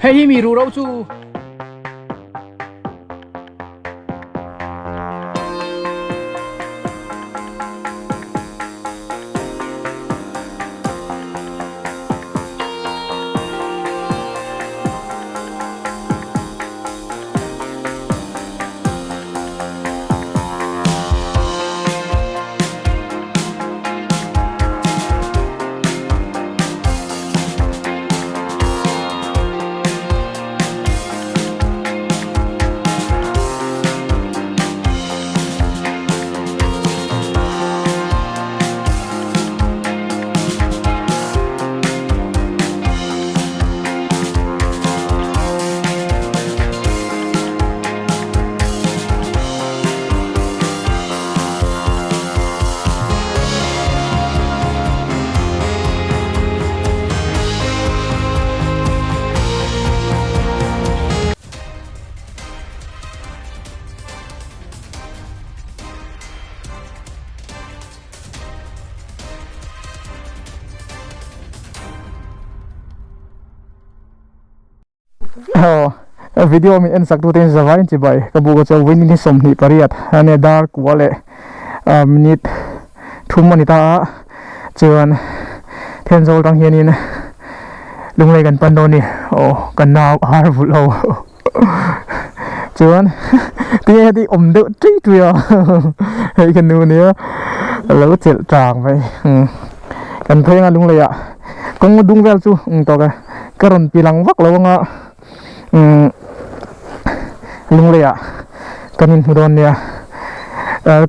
Hei hi mi ruhro chu. Aw video min en sak tute in zavai in chibai ka buk a chuan vawiin hi 28 ania dar kua leh minute thum a ni ta a chuan Thenzawl tang hianin Lunglei kan pan dawn a ni aw kan nau a har vulh ho chuan tinge heti awm deuh tui tui a hei ka nu nia a lo chelh tang mai kan phei anga Lunglei ah kawng dung vel chu eng tawk e ka rawn ti lang vak lo anga umm Lunglei ah kan inhmu dawn nia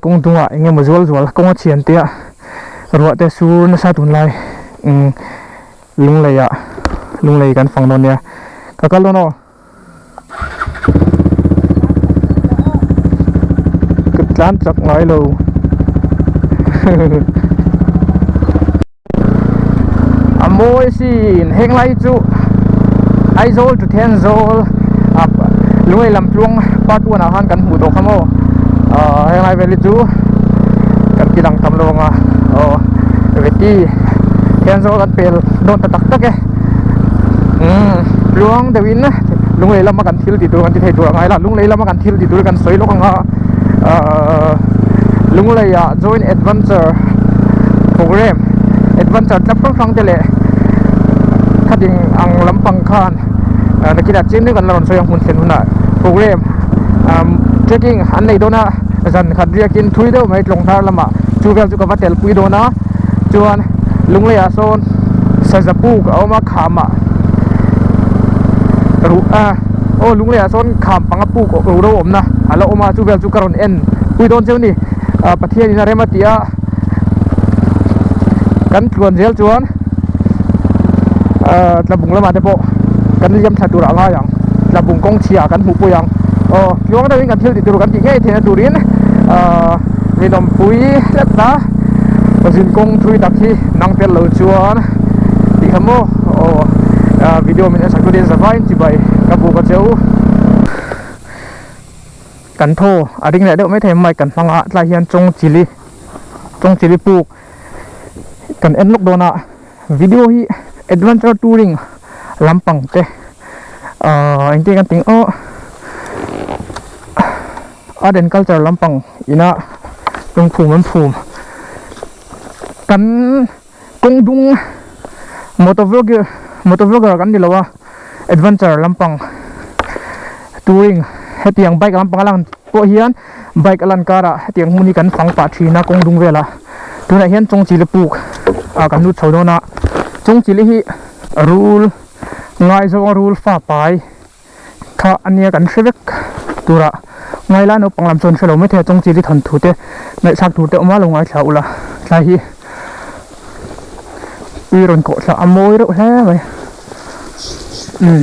kawng dungah eng emaw zual zual kawng a chhian te ah ruah te sur nasa tunlai umm Lunglei ah Lunglei kan fang dawn nia ka kal dawn aw. Ka tlan chak ngai lo a mawi sin heng lai chu Aizawl to Thenzawl Lunglei lam tluang part one ah khan kan hmuh tawh kha maw ahh heng lai vel hi chu kan ti lang tam lo ang a aw veti Thenzawl kan pel dawn ta tak tak e umm tluang deuh in Lunglei lama kan thil tih tur kan ti thei tur a ngai la Lunglei lama kan thil tih tur kan sawi lawk ang a ahh Lunglei ah joint adventure program adventure tlap hrang hrang te leh khating ang lampang khan nakinah chiang deuh kan la rawn sawi ang hmun thlen hunah program trekking an nei dawn a zan khat riakin thui deuh mai tlawng hnar lamah chu vel chu ka va tel pui dawn a chuan Lunglei ah sawn saza puk a awm a khamah ruh a aw Lunglei ah sawn kham panga puk ruh ro awmna a la awm a chu vel chu ka rawn en pui dawn cheu a ni Pathian in a rem a tih a kan tluan zel chuan tlabung lamah te pawh kan liam thla tur ah ngai ang tlabung kawng chhia kan hmuh pui ang aw tluang deuhin kan thil tih tur kan tih ngei theihna turin rinawm pui tlat a zin kawng thui tak hi nang tel lo chuan tih kha maw aw video min en sak tute zavaiin chibai ka buk a cheu. Kan thaw a ring leh deuh mai thei mic kan hmang a tlai hian chawng chili chawng chili puk kan en lawk dawn a video hi adventure touring lampang te ahh engtin kan tih ang aw art and culture lampang ina lungphum an phum kan kawng dung motor vlogger motor vlogger kan ni lo a adventure lampang touring hetiang bike lampang a lang pawh hian bike a lan karah hetiang hmun hi kan fang pah thin a kawng dung velah tunah hian chawngchilh puk ah kan lut chho dawn a chawngchilh hi rul ngaizawng a rul fa pai. Kha ania kan hre vek turah ngai la naupang lam chuan hre lo maithei a chawng chili thawn thu te ngaihthlak tur te awm a lo ngaithla ula tlai hi ui rawn kawh thla a mawi reuh hle mai umm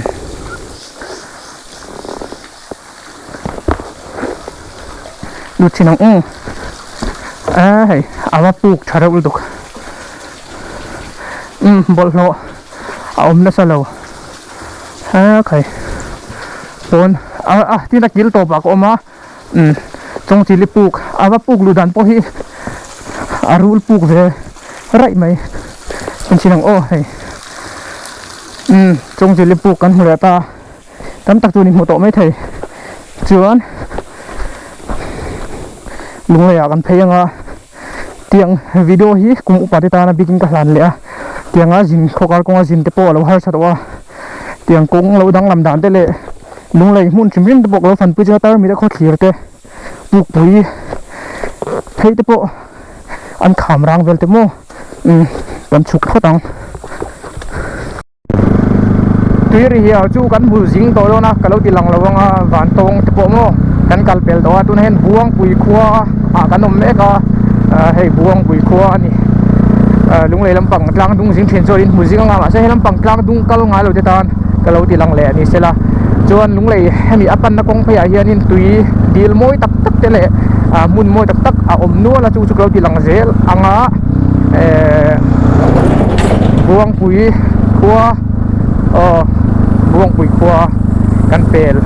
lut thin ang u a hei a va puk tha reuh lutuk umm bawlhhlawh a awm nasa lo. He khai pawn a a tin a kil tawpah ka awm a umm chawng chili puk a va puk luh dan pawh hi a rul puk ve raih mai enchhin ang aw hei umm chawng chili puk kan hmu leh ta. Tam tak chu ni hmu tawh mai thei. Chuan Lungleiah kan phei anga tiang video hi kum upa te tana bikin ka hlan leh a tianga zin khawkar kawnga zin te pawh a lo harsa tawh a tiang kawng lo danglam dan te leh Lunglei hmun hrim hrim te pawh ka lo fanpui chang a tarmit a khawthlir te pukpui phei te pawh an kham rang vel te maw umm kan chhuk phawt ang. Tui ri hiau chu kan hmu zing tawh dawn a ka lo ti lang lo anga van tawng te pawh maw kan kal pel tawh a tunah hian Buangpui khua ah kan awm mek a hei Buangpui khua a ni Lunglei lampang tlang dung zing thin chuan in hmu zing anga mahse he lampang tlang dung kal ngai lo te tan ka lo ti lang leh a ni sela chuan Lunglei hemi a panna kawng pheiah hianin tui dil mawi tak tak te leh hmun mawi tak tak a awm nual a chu chu ka lo ti lang zel anga ehh. Buangpui khua aw Buangpui khua kan pel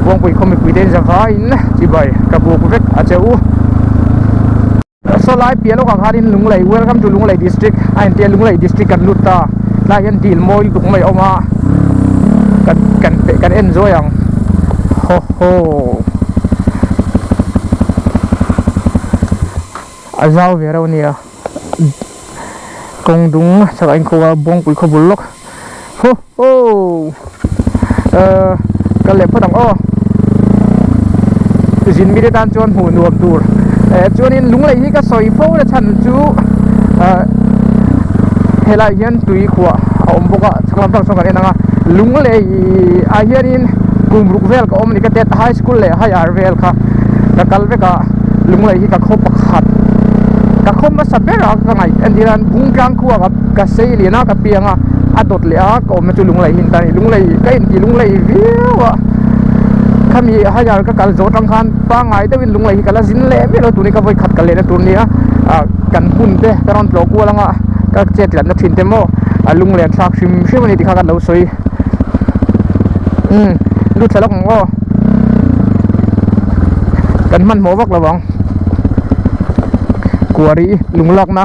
Buangpui khaw mipui te zavaiin chibai ka buk vek a che u. Saw lai piah lawkah khanin Lunglei Welcome to Lunglei District a intia Lunglei District kan lut ta tlaiah hian dil mawi lutuk mai a awm a kan kan kan en zuai ang haw haw. A zau ve reuh a nia. Kawng dung chhakah a inkhawk a Buangpui khaw bul lawk haw haw ehh kal leh phawt ang aw zin mite tan chuan hmuh nuam tur eh chuanin lunglei hi ka sawi fo na chhan chu eh helaiah hian tui khuah a awm bawk a chhak lam tang sawn kan en ang a lunglei ah hianin kum ruk vel ka awm a ni ka tet high school leh higher vel kha ka kal vek a lunglei hi ka khaw pakhat ka khaw hmasa ber a ka ngaih entir a Bungtlang khua ka ka sei lian a ka piang a a dawt leh a ka awmna chu lunglei hi a ni lunglei ka inti lunglei viau a khami higher ka kal zawh atang khan pangngai deuhin lunglei hi ka la zin leh miah lo tuni ka vawi khat kal lehna tur a nia ah kan hmun te ka rawn tlawh kual anga ka chet tlatna thin te maw a lunglen thlak hrim hrim a ni tih kha kan lo sawi. Umm lut thla lawk ang aw kan hmanhmawh vak lo ang kuari lung lakna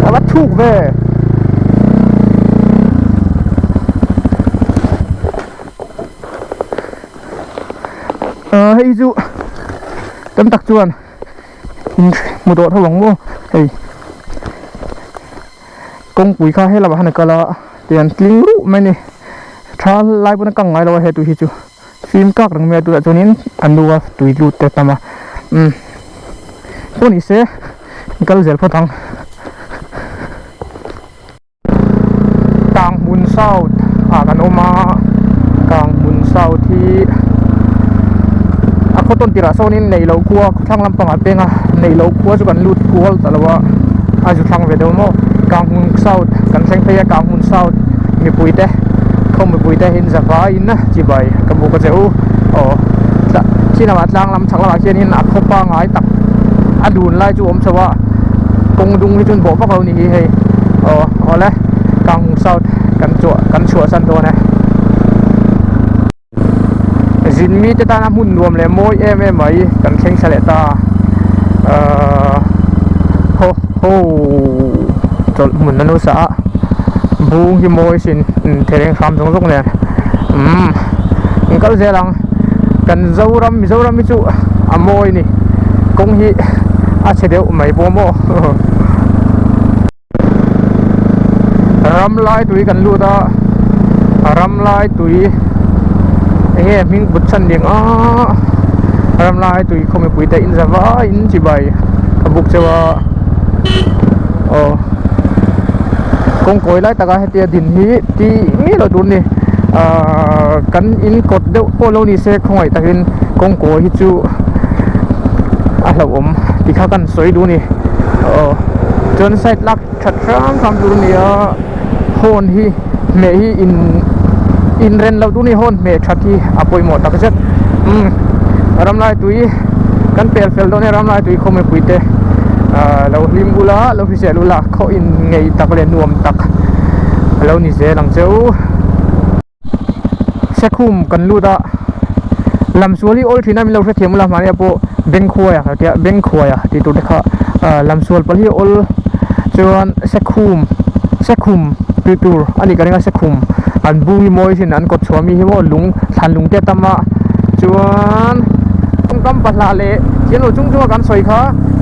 a va thuk ve. Hei chu tam tak chuan in hmu tawh tho ang maw hei kawngpui kha helamah khan a kal a tihian tling ruh mai a ni tha lai pawn a kang ngai lo a he tui hi chu fim kak reng mai a tunah chuanin a nu a tui lut te a tam a umm pawh ni se kal zel phawt ang. Kanghmun South ah kan awm a Kanghmun South hi a khaw tawn tirah sawnin neihloh khua khawthlang lampangah peng a neihloh khua chu kan lut kual ta lo a a zu thlang ve deuh maw Kanghmun South kan thleng phei a Kanghmun South mipui te khaw mipui te in zavaiin chibai ka buk a che u aw chin lamah tlang lam chhak lamah khianin a khaw pangngai tak a dun lai chu a awm chho a kawng dung hi chuan bawh vak lo a ni hi hei. Aw awle Kanghmun South kan chhuah kan chhuahsan dawn e. Zin mite tana hmun nuam leh mawi em em mai kan thleng thla leh ta ahh haw haw chawlh hmun a nusa a bung hi mawi sin thereng hram zawng zawng nen umm in kal zel ang kan Zoram Mizoram hi chu a mawi a ni kawng hi a chhe deuh mai pawh maw. Ram lai tui kan lut a ram lai tui eng nge hming put chhan ding a ram lai tui khaw mipui te in za vaiin chibai a buk cheu a aw kawng kawi lai taka hetia din hi tih miah loh tur a ni ahh kan in kawt deuh pawh lo ni se khawngaih takin kawng kawi hi chu a hlauhawm tih kha kan sawi duh a ni aw chuan side lak that hram hram tur a ni a horn hi hmeh hi in inren loh tur a ni horn hmeh that hi a pawimawh tak zet umm ramlai tui kan pel fel dawn e ramlai tui khaw mipui te ah lo hlim ula lo hrisel ula khaw in ngei tak leh nuam tak a lo ni zel ang che u. Sekhum kan lut a. Lamsual hi awl thin a min lo hrethiam ula mahni ah pawh Bengkhuaia ka tia Bengkhuaia tih tur te kha ah lamsual palh hi awl chuan Sekhum Sekhum tih tur a nih ka ring a Sekhum an bung hi mawi sin an kawt chhuah mi hi maw lung thlan lung te a tam a chuan kawngkam pahlah leh thiam lo chung chung a kan sawi kha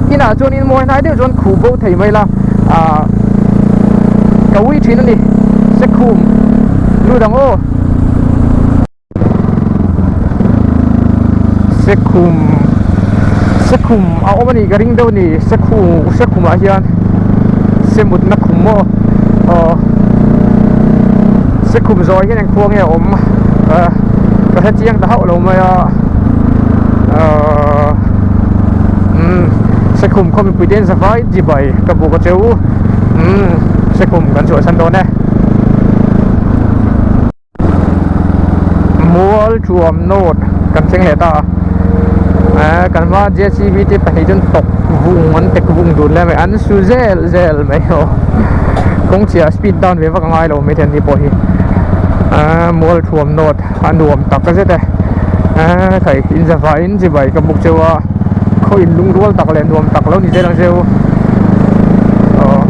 inah chuanin mawi hnai deuh chuan khuh bo thei mai la ah ka ui thin a ni Sekhum lut ang aw. Sekhum Sekhum a awm a nih ka ring deuh a ni Sekhu Sekhum ah hian Semutna khum maw aw Sekhum zawh ah hian eng khua nge a awm ah ka hre chiang ta hauh lo mai a ahh umm Sekhum khaw mipui te an za vai chibai ka buk a cheu umm Sekhum kan chhuahsan dawn e. Mual thuam note kan thleng leh ta a eh kan hma JCB te pahnih chuan tawk vung an tek vung dun le mai an su zel zel mai aw kawng chhiah speed down ve vak a ngai lo maithei an ni pawh hi eh mual thuam note a nuam tak zet e eh khai inzavaiin chibai ka buk cheu a khaw in lungrual tak leh nuam tak lo ni zel ang cheu aw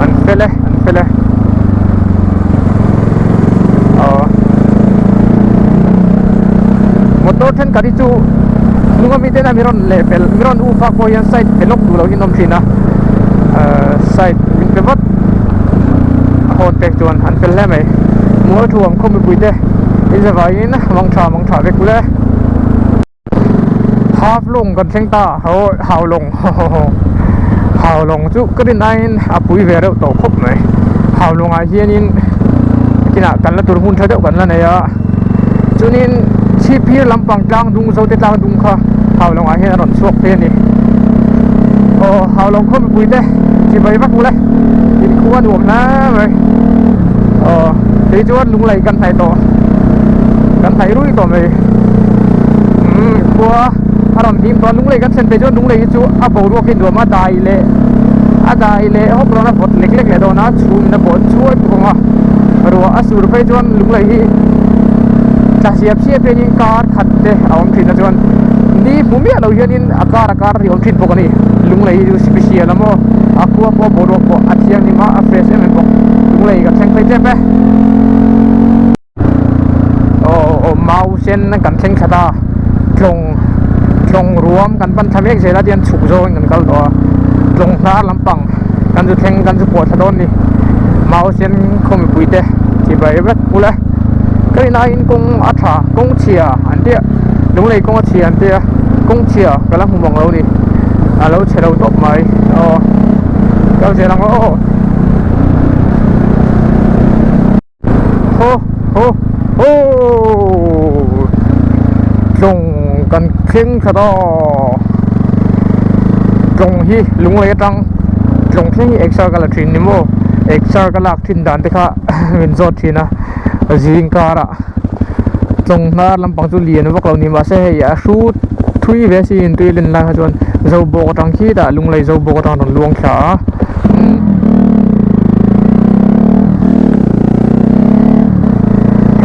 an fel e an fel e aw motor thenkhat hi chu hnung ami ten a mi rawn leh pel mi rawn u phak pawh hian side pe lawk duh loh hi an awm thin a ahh side min pe vat a hawn pek chuan an fel hle mai mual thu ang khaw mipui te inzavaiin mang tha mang tha vek ule. Half lawng kan thleng ta aw hau lawng hau lawng chu ka rin aiin a pui ve reuh tawh khawp mai hau lawngah hianin kinah kan la tur hmun tha deuh kan la nei a chuanin chhipphir lampang tlang dung zote tlang dung kha hau lawngah hian a rawn chhuak phei a ni aw hau lawng khaw mipui te chibai vak ule inkhua nuam hle mai aw kei chuan lunglei kan hnaih tawh kan hnaih rui tawh mai umm khua a rawn ding tawh a lunglei kan thlen phei chuan lunglei hi chu a boruak hi nuam a dai leh a dai leh hawk dawn a vawt lek lek leh dawn a chhum in a bawh chuai bawk ang a ruah a sur phei chuan lunglei hi tla siap siap hianin kar khat te a awm thin a chuan ni hmu miah lo hianin a kar a kar hi a awm thin bawk a ni lunglei hi chu special a maw a khua pawh boruak pawh a thianghlim a a fresh em em bawk lunglei ka thleng phei tep e. Aw mau sen kan thleng thla ta tlawng tlawng ruam kan pan thla mek zel a tihian chhuk zawngin kan kal tawh a tlawng hnar lampang kan zu thleng kan zu pawh thla dawn a ni mau sen khaw mipui te chibai vek ula ka rin aiin kawng a tha kawng chhia an tia lunglei kawng a chhia an tia kawng chhia ka la hmu mang lo a ni a lo chhe lo tawp mai aw kal zel ang aw. Ho ho ho Tlawng kan thleng thla ta Tlawng hi lunglei atang Tlawng thleng hi exer ka la thin ni maw exer ka lak thin dan te kha min zawt thin a zing karah Tlawng hnar lampang chu lian vak lo ni mahse hei a hrut thui ve sin tui len lai kha chuan Zobawk atang khitah lunglei Zobawk atang rawn luang thla a.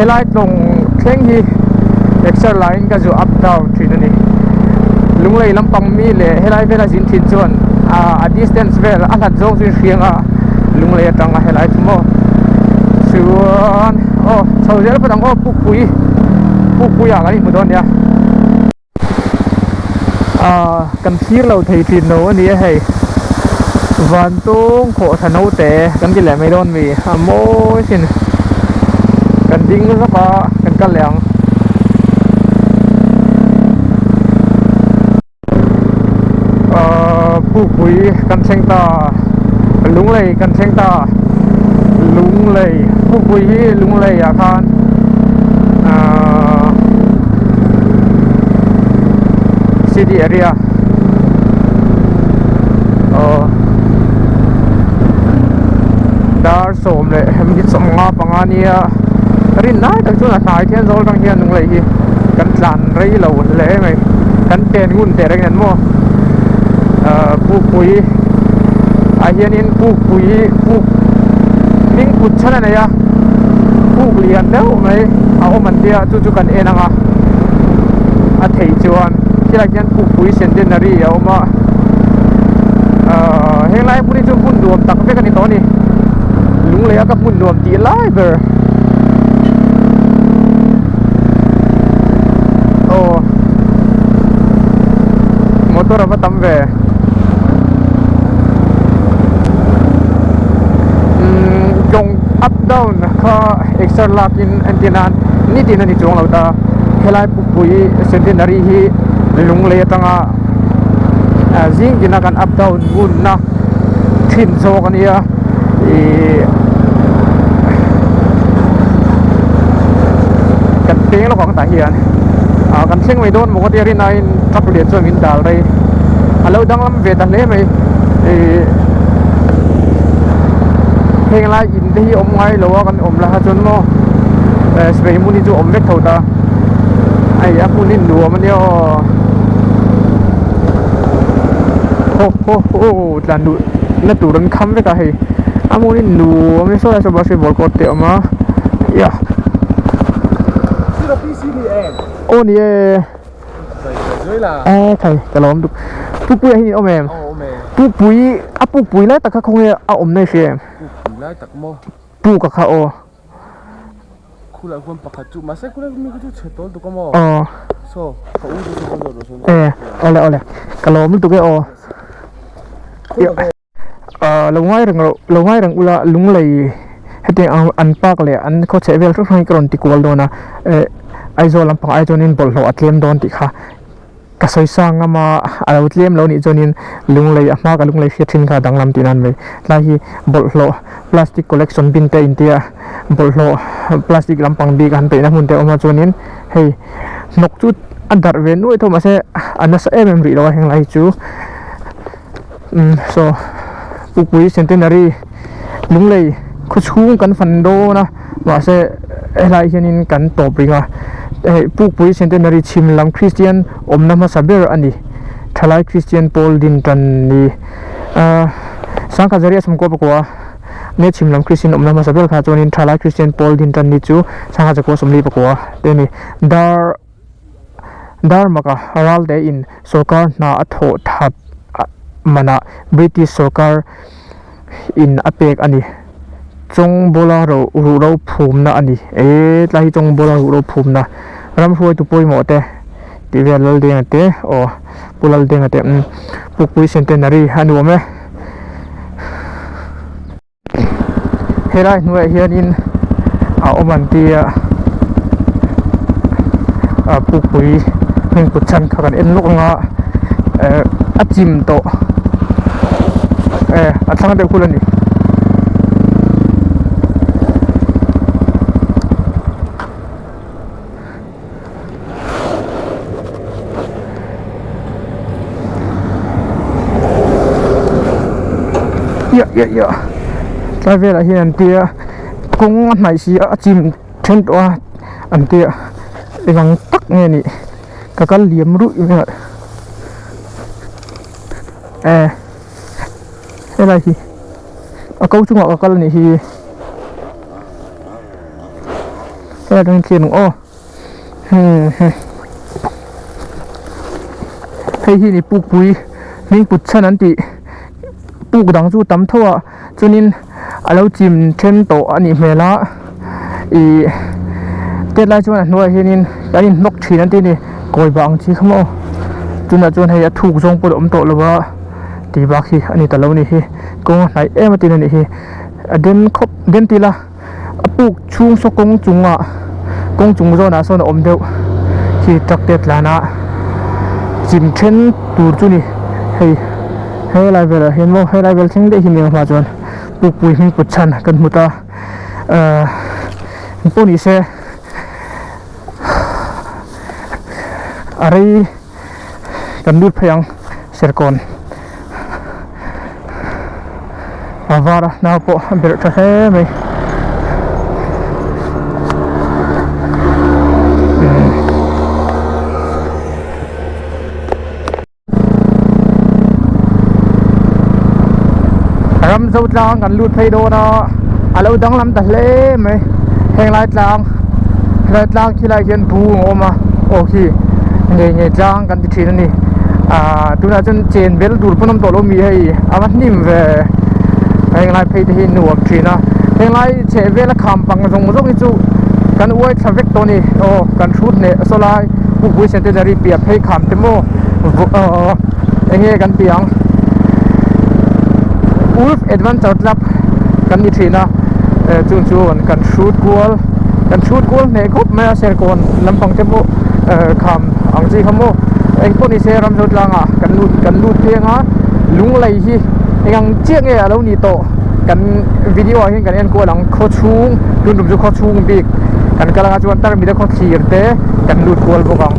Helai tlawng thleng hi exer laiin ka zu up down thin a ni lunglei lampang mi leh helai vela zin thin chuan a distance vel a hlat zawng chu in hriang a lunglei atanga helai chu maw chuan aw chho zel phawt ang aw pukpui pukpui ah kan inhmu dawn nia. Ahh kan thlir lo thei thin lo a ni a hei vantawng khawhthla naute kan ti leh mai dawn mi a mawi sin kan ding zawk a kan kal leh ang. Ahh pukpui kan thleng ta lunglei kan thleng ta lunglei pukpui hi lunglei ah khan ahh. City area aw dar sawm leh minute sawmnga panga nia rin lai tak chuan a hnai thian zawl atang hian lunglei hi kan tlan rei lo hle mai kan pen ngun teh reng nen maw ahh pukpui ah hianin pukpui puk hming kut chhan a nei a. Puk lian deuh mai a awm an tia chu chu kan en ang a, a theih chuan khilai khian Pukpui Centenary a awm a, ahh henglai hmun hi chu hmun nuam tak vek a ni tawh a ni, lunglei a ka hmun nuam tih lai ber aw motor a va tam ve. Tlawng up down kha exer lak in entir nan nitin a ni chuang lo ta helai pukpui centenary hi lunglei atanga zing tina kan up down ngunna thin zawk a nia ihh kan peng lawk ang tah hian ah kan thleng mai dawn maw ka tia rinaiin truck lian chuan min dal rei a lo danglam ve ta hle mai ihh heng lai in te hi awm ngai lo a kan awm la kha chuan maw eh sipai hmun hi chu awm vek tho ta hei a hmun hi nuam ania aw ho ho ho tlan duh na tur an kham vek a hei a hmun hi nuam ania saw lai saw basketball court te a awm a yah aw ni e. E thei ka lo awm duk pukpui ah hian in awm em pukpui a pukpui lai tak kha khawnge a awm na i hria em pukpui lai tak maw puk a kha aw khulai khuan pakhat chu mahse khulai mi kha chu chhe tawl tuk a maw aw saw ka u chu saw zawh rawh e awle awle ka lo awm lutuk e aw Ahh lo ngai reng loh lo ngai reng ula lunglei hetiang ang an park leh an khaw chheh vel hrang hrang hi ka rawn ti kual dawn a eh Aizawl lampang ai chuanin bawlhhlawh a tlem dawn tih kha ka sawi sang ngam a a lo tlem lo nih chuanin lunglei a hma ka lunglei hriat thin kha a danglam tih nan mai tlai hi bawlhhlawh plastic collection bin te a intia bawlhhlawh plastic lampang bik an peihna hmun te a awm a chuanin hei hnawk chu a darh ve nuai tho mahse a nasa em em rih lo a henglai hi chu. Umm saw Pukpui Centenary Lunglei khaw chhung kan fan dawn a mahse helai hianin kan tawp ring a hei Pukpui Centenary chhim lam Kristian awmna hmasa ber a ni thalai Kristian pawl din tan ni ahh Sangkhat Zaria Sawmkua pakua nge chhim lam Kristian awmna hmasa ber kha chuanin thalai Kristian pawl din tan ni chu Sangkhat Zakua Sawmli pakua te a ni dar. Darmaka ralte in sorkar hna a thawh that manah British sorkar in a pek a ni. Chawngbawla ruhro phumna a ni. E tlai hi chawngbawla ruhro phumna ram hruaitu pawimawh te tih vel Laldenga te aw Pu Laldenga te umm Pukpui Centenary a nuam e. Helai hnuaiah hianin a awm an tia a pukpui hming kut chhan kha kan en lawk ang a eh a chim tawh eh a thlang deuh khul a ni. Iah iah iah tlai velah hian an tia kawng a hnaih si a a chim then tawh a an tia eng ang tak nge nih ka kal liam ruih mai a eh helai hi a ko chungah ka kal a nih hi. Helai atangin thlir ang aw hmm hmm hei hi ni pukpui hming put chhan an tih puk dang chu tam tho a chuanin a lo chim then tawh a nih hmel a ih tet lai chuan a hnuaiah hianin kan inhnawk thin an tih a ni kawi bah ang chi kha maw tunah chuan hei a thuk zawng pawh a awm tawh lo a tih bak hi a ni ta lo a ni hi kawng a hnaih em a tin a nih hi a den khawp den tih ila. A puk chhung saw kawng chungah kawng chung zawnah sawn a awm deuh khi truck te a tlan a chim then tur chu ni hei helai velah hian maw helai vel thleng daih hi ni ang hma chuan pukpui hming put chhan kan hmu ta ahh engpawh ni se a rei kan lut phei ang serkawn a var a nau pawh a berh tha hle mai ram zo tlang kan lut phei dawn a a lo danglam ta hle mai. Heng lai tlang helai tlang khi lai hian bung a awm a aw khi ngei ngei tlang kan ti thin a ni ah tunah chuan chen bel tur pawn awm tawh lo mi hei a va hnim ve heng lai phei te hi nuam thin a heng lai chheh vel a kham pang zawng zawng hi chu kan uai thla vek tawh a ni aw kan hrut hneh saw lai pukpui centenary piah phei kham te maw eng nge kan tih ang Wolf Adventure Club kan ni thin a chung chuan kan hrut kual kan hrut kual hneh khawp mai a serkawn lampang te pawh kham ang chi kha maw eng pawh ni se ramzau tlangah kan lut kan lut phei anga lunglei hi eng ang chiah nge a lo nih tawh kan video ah hian kan en kual ang khaw chhung tun tum chu khaw chhung bik kan kal anga chuan tarmita khaw thlir te kan lut kual bawk ang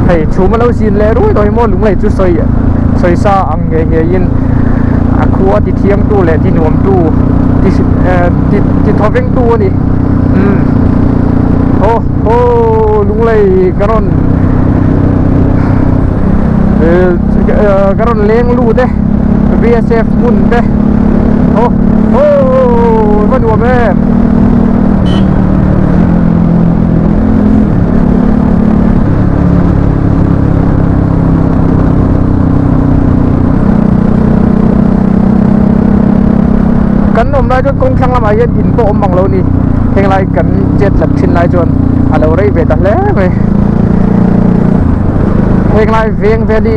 hei chhum a lo zin leh ruai tawh hi maw lunglei chu sawi sawi sa ang ngei ngeiin a khua ti thiangtu leh ti nuamtu ti ti ti thawvengtu a ni umm aw aw lunglei ka rawn ka rawn leng lut e V_S_F hmun te aw aw va nuam em. Kan awm lai chuan kawng thlang lamah hian in pawh awm mang lo a ni henglai kan chet lat thin lai chuan a lo rei ve ta hle mai henglai veng vel hi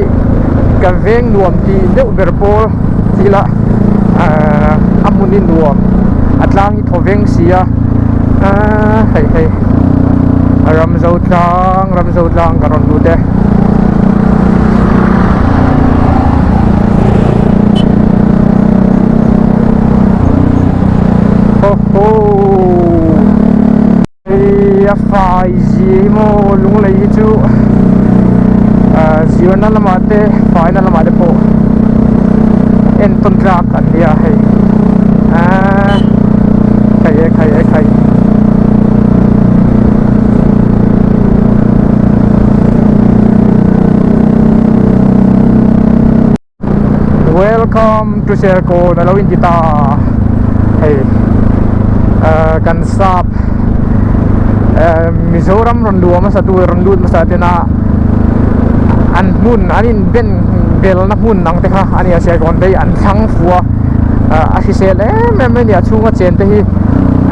ka veng nuam tih deuh ber pawl thil a ahh a hmun hi nuam a tlang hi thaw veng si a ahh hei hei ramzo tlang ramzo tlang ka rawn lut e. Ho ho hei a fai zia hi maw lunglei hi chu ah zirna lamah te faina lamah te pawh entawn tlak an nia hei ah khai e khai e khai. Welcome to Serkawn a lo inti ta hei ah kan sap eh Mizoram rawn luah hmasa tu rawn lut hmasa tena an hmun an in ben belna hmun ang te kha a ni a Serkawn te hi an thlang fu a ah a hrisel em em mai a ni a chhunga chen te hi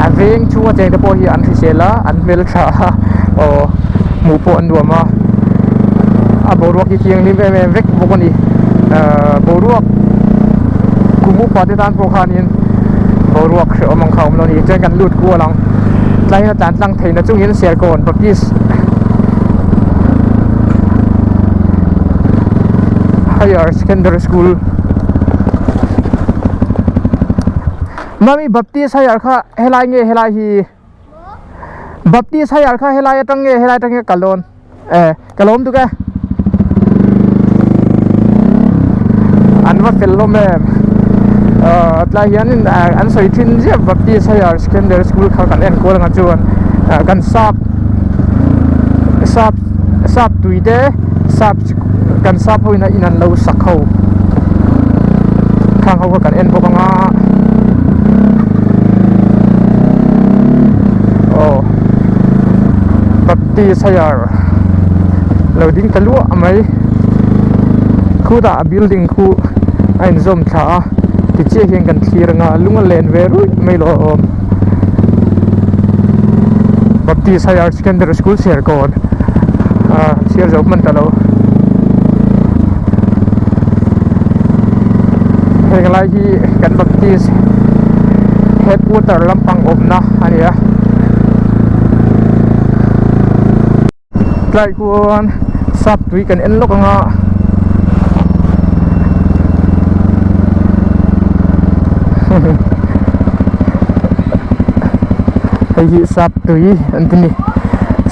a veng chhunga cheng te pawh hi an hrisel a an hmeltha a aw hmuh pawh an nuam a a boruak hi thianghlim em em vek bawk a ni ahh boruak kum upa te tan pawh khanin boruak hrehawm ang kha a awm lo a ni chuan kan lut kual ang tlaiin a tlan tlang theihna chungin Serkawn Baptist Higher Secondary School Mami Baptist Higher kha helai nge helai hi Baptist Higher kha helai atang nge helai atang nge kal dawn eh ka lawm tuk e an va fel hlawm em ah tlai hianin an sawi thin ziah Baptist Higher Secondary School kha kan enkawl anga chuan ah kan sap sap sap tui te sap kan sap ho in a in an lo sak ho khang ho kha kan en bawk anga aw Baptist Higher lo ding ta luah mai khutah a building khu a inzawm thla a tichiah hian kan thlir anga lung a len ve ruih mai lo a awm Baptist Higher Secondary School Serkawn ah chhiar zo hman ta lo heng lai hi kan Baptist headquarter lampang awmna a ni a. Tlai khuan sap tui kan en lawk ang a hei hi sap tui an ti ni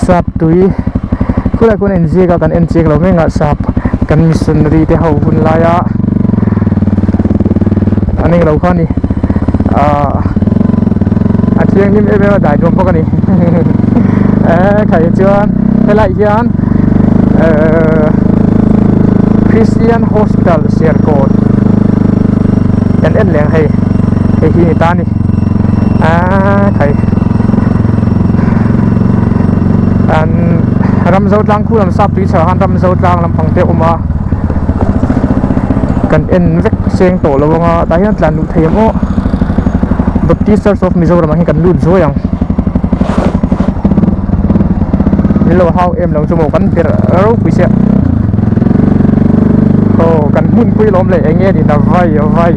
sap tui khulai khuan a inziak a kan en chiang lo mek a sap kan missionary te ho hun laia an englo kha a ni ahh a thianghlim em em a dai nuam bawk a ni eh khai chuan helaiah hian ehh Christian Hospital Serkawn kan en leh ang hei hei hi ni ta a ni ahh khai. Ramzo tlang khu lam sap tui chhah khan Ramzo tlang lampang te a awm a kan en vek seng tawh lo ang a tah hian tlan luh thei ang aw Baptist Church of Mizoram ah hian kan lut zuai ang min lo hau em lo chu maw kan ber ropui sia aw kan hmunpui lawm leh eng nge ni na vai a vai.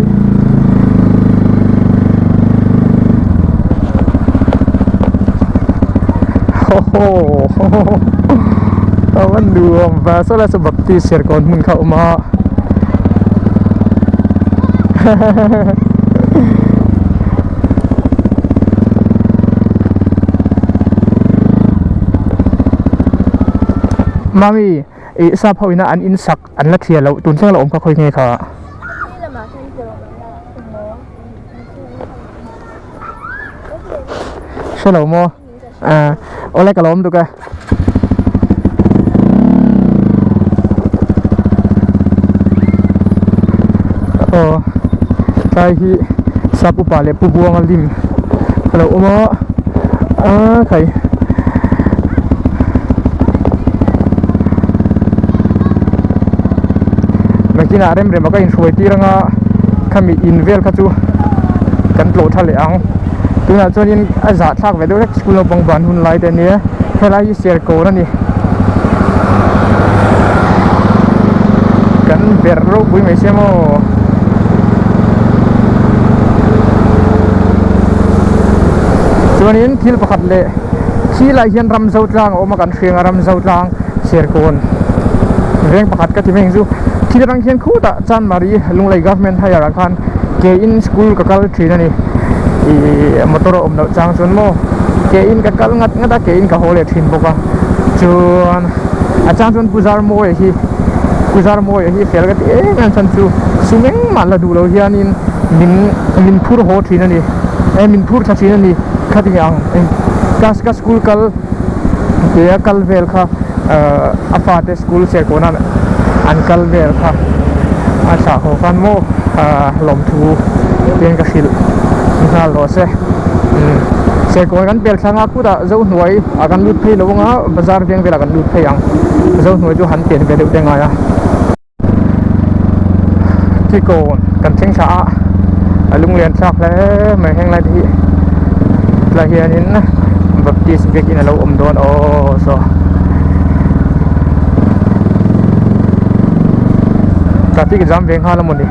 A va nuam va saw lai saw baptist serkawn hmun kha a awm a Mami ih sap ho ina an in sak an la thiah loh tun thleng la awm kha khawi nge kha. Hre lo maw ah awle ka lo awm duk e. Aw tlai hi sap upa leh pu buanga lim a lo awm a ah khai. Nakinah rem rem a ka inhruai tir anga khami in vel kha chu kan tlawh tha leh ang tunah chuanin a zah thlak ve deuh hlek school naupang ban hun lai te ania helai hi serkawn a ni kan berh ropui mai sia maw chuanin thil pakhat leh Khi lai hian Ramzo tlang a awm a kan hriang a Ramzo tlang Serkawn veng pakhat ka ti mai ang chu thil atang khian khutah Chanmari Lunglei Government Higher ah khan ke in school ka kal thin a ni ih motor a awm loh chang chuan maw ke in ka kal ngat ngat a ke in ka haw leh thin bawk a chuan a chang chuan Pu Zarmawia hi Pu Zarmawia hi fel ka ti em em chhan chu sum engmah la duh lo hianin min min phur haw thin a ni eh min phur tha thin a ni. Khati ang eng ka ka school kal ke a kal vel kha ahh a fate school serkawn a an kal vel kha a thlah haw khan maw ahh lawmthu tiin ka hrilh nghal rawh se umm serkawn kan pel thlang a kutah zohnuai ah kan lut phei lo ang a bazar veng velah kan lut phei ang zohnuai chu han pian ve deuh te ngai a. Kikawn kan thleng thla a a lunglian thlak hle mai heng lai te hi tlai hianin baptist biakin alo awm dawn aw saw traffic jam ve nghal a mawni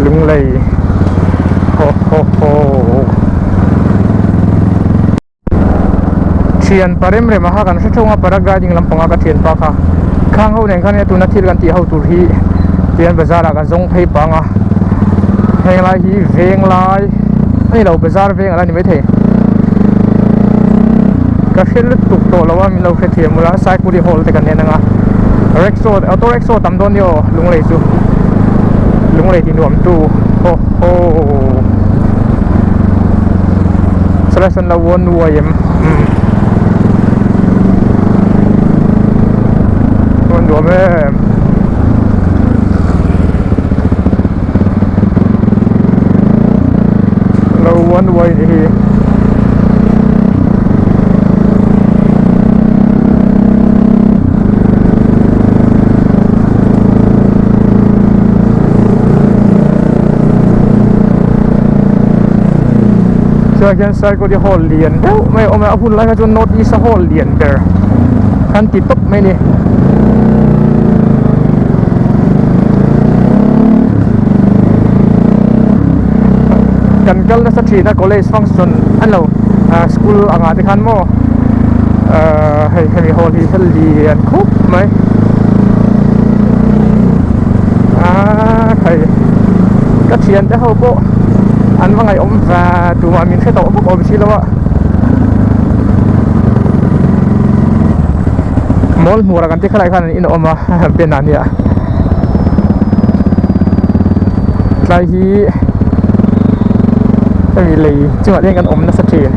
lunglei ho ho ho. Thian pa rem rem a kha kan hre thung a paragliding lampanga ka thianpa kha khang ho nen khan nia tuna thil kan tih ho tur hi tian bazar ah ka zawng phei pang a heng lai hi veng lai a ni lo bazar veng ala ni maithei ka hre lutuk tawh lo a min lo hrethiam ula Saikuri hall te kan en anga rickshaw auto rickshaw tam dawn nia aw lunglei chu lunglei ti nuam tu ho ho. Selection lo awn nuai em umm awn nuam em lo awn nuai ni hi. Chuan hian Saikawti hall lian deuh mai a awm a a hun lai kha chuan north east a hall lian ber khan ti tawp mai a ni. Kan kal nasa thin a college function a lo school angah te khan maw hei hemi hall hi lian khawp mai ah khai ka thian te ho pawh an va ngaihawm va tumah min hre tawh vak awm si lo a mawl hmur ah kan ti khalai khan an inawm a pen ah nia tlai hi hemi lei chungah te hian kan awm nasa thin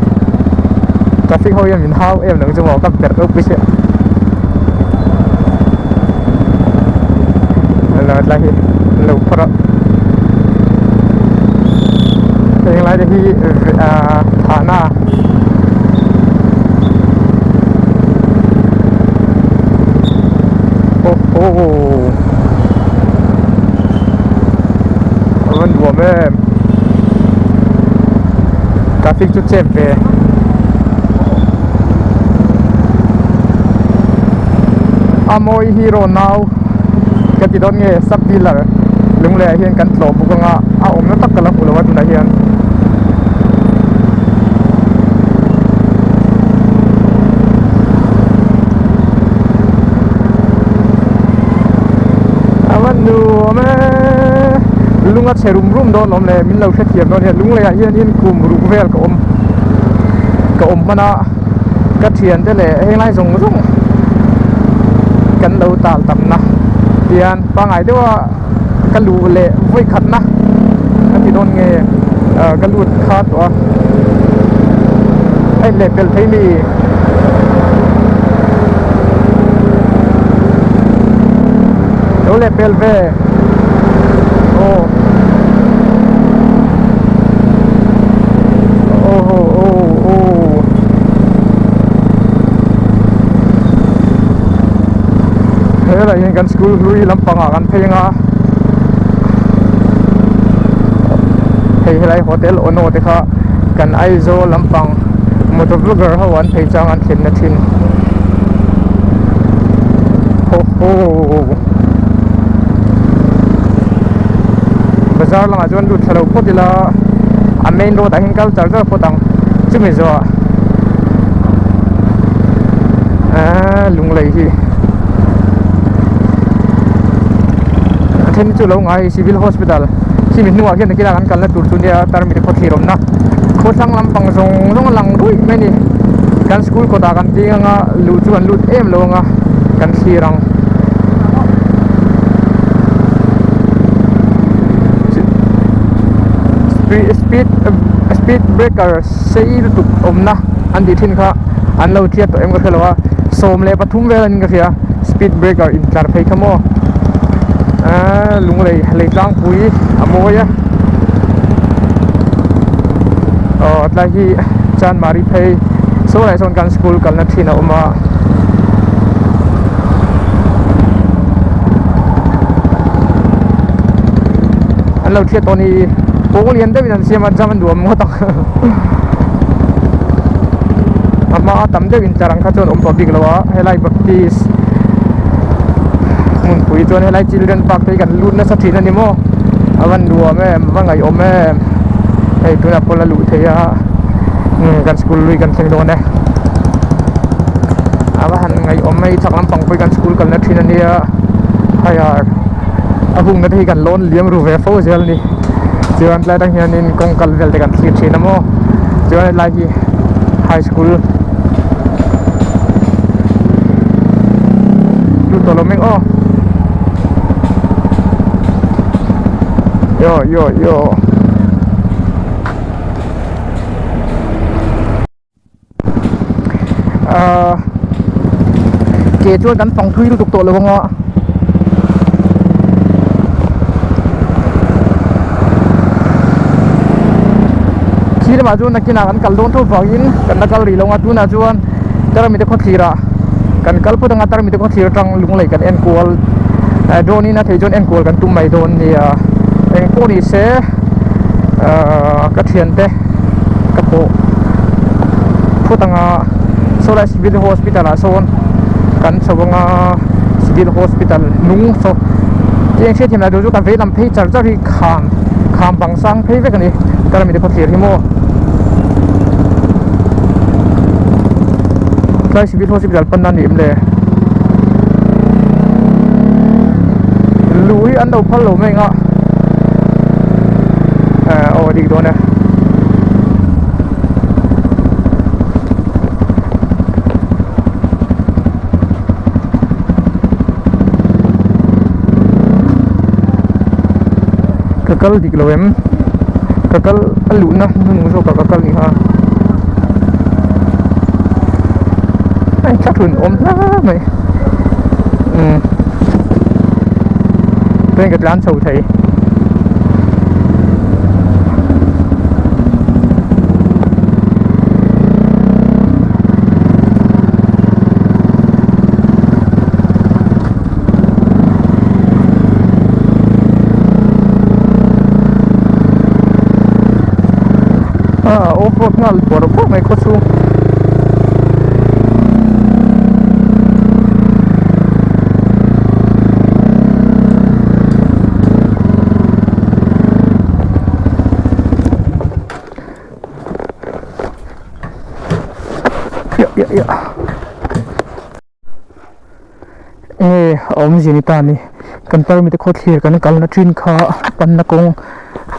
traffic ho hian min hau em lo chu maw ka berh ropui sia tlai hi an lo phawrh a heng lai te hi ah thahna. traffic chu chep ve. A mawi hero nau ka ti dawn nge sub dealer lunglei ah hian kan tlawh bawk anga a awmna tak ka la hmu lo a tunah hian. A va nuam e lung a chhe rum rum dawn awm le min lo hrethiam dawn nia lunglei ah hianin kum ruk vel ka awm ka awm hman a ka thian te leh henglai zawng zawng kan lo tal tam na tian pangai deuh a ka luh leh vawi khat na a ti dawn nge ah ka lut kha tawh a a in leh pelh thei mi. Lo leh pel ve aw aw aw aw helai hian kan school hlui lampangah kan phei anga hei helai hotel ono te kha kan Aizawl lampang motor vlogger ho an phei chang an thlenna thin ho ho bazar lamah chuan lut thla lo phawt ila a main road ah hian kal char char phawt ang chumi zawhah eee lunglei hi a then chu lo ngai civil hospital khi mi hnungah khian nakinah kan kalna tur chu nia tarmit khawthlir awmna khawthlang lampang zawng zawng a lang ruih mai a ni kan school kawtah kan ding anga luh chu kan lut em lo anga kan thlir ang. Speed speed breaker sei lutuk awmna an tih thin kha an lo thiat tawh em ka hre lo a 13 vel anin ka hria speed breaker intlar phei kha maw aaa lunglei lei tlangpui a mawi a aw tlai hi chanmari phei saw lai sawn kan school kalna thin a awm a. An lo thiat tawh a ni kawng lian deuhin an siam a jam a nuam ngawt ang a hma tam deuh intlar ang kha chuan awm tawh bik lo a helai baptist hmunpui chuan helai children park te hi kan lut nasa thin a ni maw a va nuam em a va ngaihawm em hei tunah pawh la luh theih a kan school lui kan thleng dawn e. A va han ngaihawm mai chak lampang pawh hi kan school kalna thin a nia higher a hungna te hi kan lawn liam ru ve fo zel a ni chuan tlai atang hianin kawng kal vel te kan thlir thin a maw chuan helai hi high school lut tawh lo mek aw yo yo yo. Ahh ke chuan kan fang thui lutuk tawh lo ang a khi lamah chuan nakinah kan kal dawn tho vangin kan la kal rih lo ang a tunah chuan tarmite khawthlir ah kan kal phawt ang a tarmite khawthlir atang lunglei kan en kual drone in a theih chuan en kual kan tum mai dawn nia engpawh ni se ahh ka thiante ka pawh phawt anga saw lai civil hospital ah sawn kan chho anga civil hospital hnung saw eng hriat thiam lah tur chu ka vei lam phei char char hi kham kham bang sang phei vek a ni tarmite khawthlir hi maw tlai civil hospital panna a ni em le luh hi an lo phal lo mai ang a eh aw a dik dawn e. Ka kal dik lo em ka kal a luhna hnung zawkah ka kal ni kha a inthlahrun awm hle mai umm train ka tlan chho thei. Ah off road nghak. nghal bawrh bawrh mai khaw chhung. Nge a awmzia ni ta ni kan permit khaw thlir kan kalna thin kha panna kawng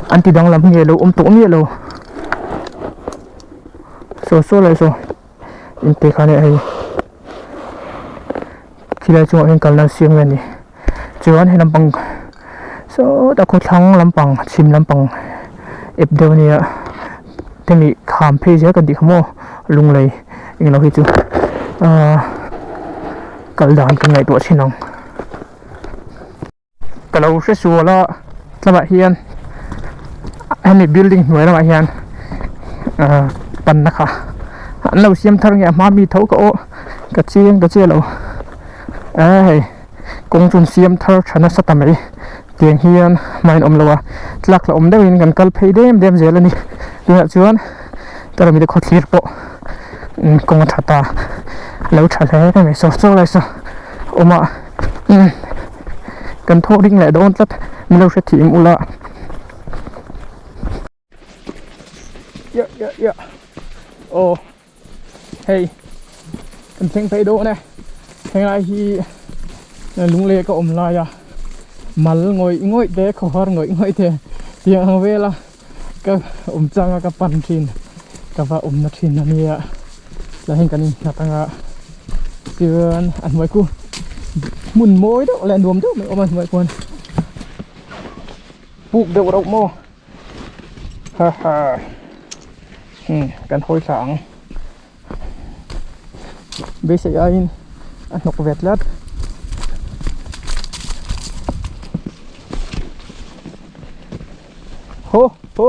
an ti danglam nge lo awm tawh miah lo saw saw lai saw inte khan hei khilai chungah hian kalna an siam nge ni chuan he lampang sawtah khawthlang lampang chhim lampang ep deuh ania hemi kham phei zel kan tih kha maw lunglei englo hi chu ahh kal dan kan ngaihtuah thin ang ka lo hre sual a tlangah hian hemi building hnuai lamah hian ahh panna kha an lo siam thar nge a hma mi tho ka aw ka chiang ka chiah lo eh hei kawng chu an siam thar tha nasa ta mai. Tiang hian hmain awm lo a, tlak hlauhawm deuhin kan kal phei dem dem zel a ni. Tunah chuan ka ramite khawthlir pawh kawng a tha ta, a lo tha hle mai saw saw lai saw awm a kan thawk ding leh dawn tlat min lo hrethiam ula. Yah yah yah aw hei kan thleng phei dawn e helai hi lunglei ka awm lai a mal ngawih ngawih te khawhar ngawih ngawih te tiang ang vel a ka awm chang a ka pan thin ka va awm na thin a nia tah hian kan innghat ang a chuan a hnuai khu hmun mawi deuh leh nuam deuh mai a awm a hnuai khuan puk deuh reuh maw. Ha ha hmm kan hawi thla ang beisei aiin a hnawk ve tlat ho ho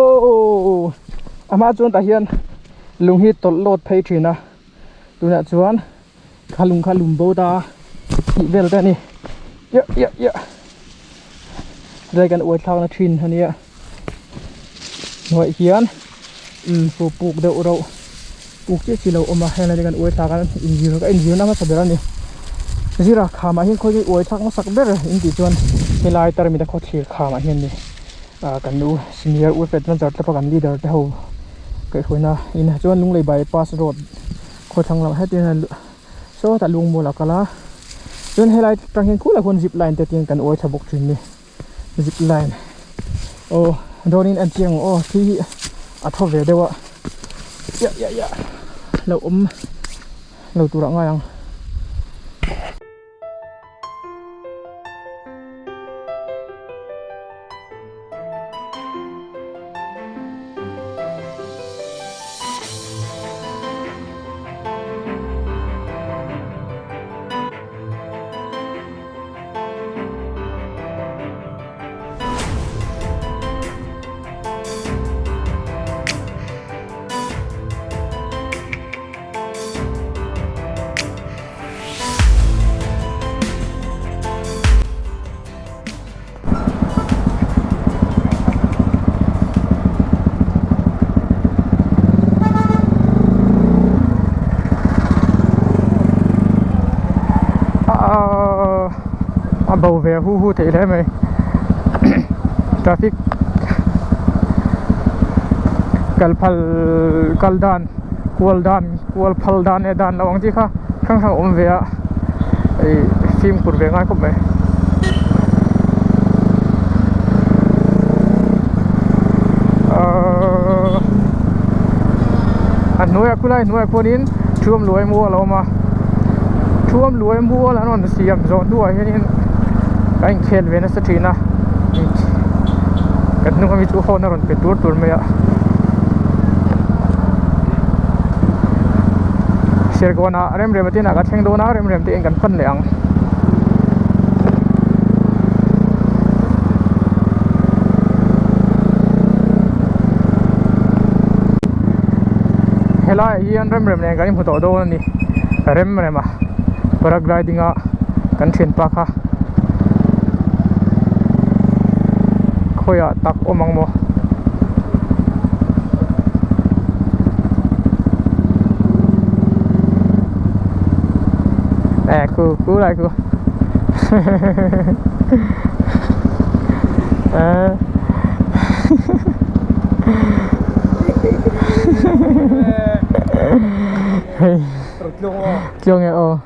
a hma chuan tah hian lung hi tawlh lawt phei thin a tunah chuan kha lung kha lum bo ta tih vel te a ni yah yah yah. Tlai kan uai thlakna thin a nia hnuaiah hian umm fu puk deuh reuh puk chiah chiah lo awm a heng lai te kan uai thlak a inzir ka inzir na hmasa ber a ni zira khamah hian khawi nge uai thlak hmasak ber in tih chuan helai tarmit a khawthlir khamah hian ni ah kan u senior u adventure te pawh kan leader te ho kaihhruaina in chuan lunglei bypass road khawthlang lamah hetiang hian Sawtah lungmual a kal a chuan helai tang hian khulai khuan zip line te tin kan uai thla bawk thin ni zip line aw dawn in an chiang aw khi hi a thaw ve deuh a yah yah yah lo awm lo tur ah ngai ang. A bo ve hu hu theih hle mai traffic kal phal kal dan kual dan kual phal dan leh dan loh ang chi kha hrang hrang a awm ve a ih fimkhur ve ngai khawp mai. Ahh a hnuaiah khulai hnuaiah khuanin thuam luai mual a awm a thuam luai mual an rawn siam zawh hnuah hianin a inkhel ve nasa thin a kan hnung ami chu horn a rawn pe tur tur mai a Serkawnah Remrema te inah ka thleng dawn a Remrem te in kan pan leh ang. Helaiah hian Remrem nen kan inhmu tawh dawn a ni Remrema paragliding a kan thianpa kha khawiah tak awm ang maw. Khu khu lai khu hei tluang e aw.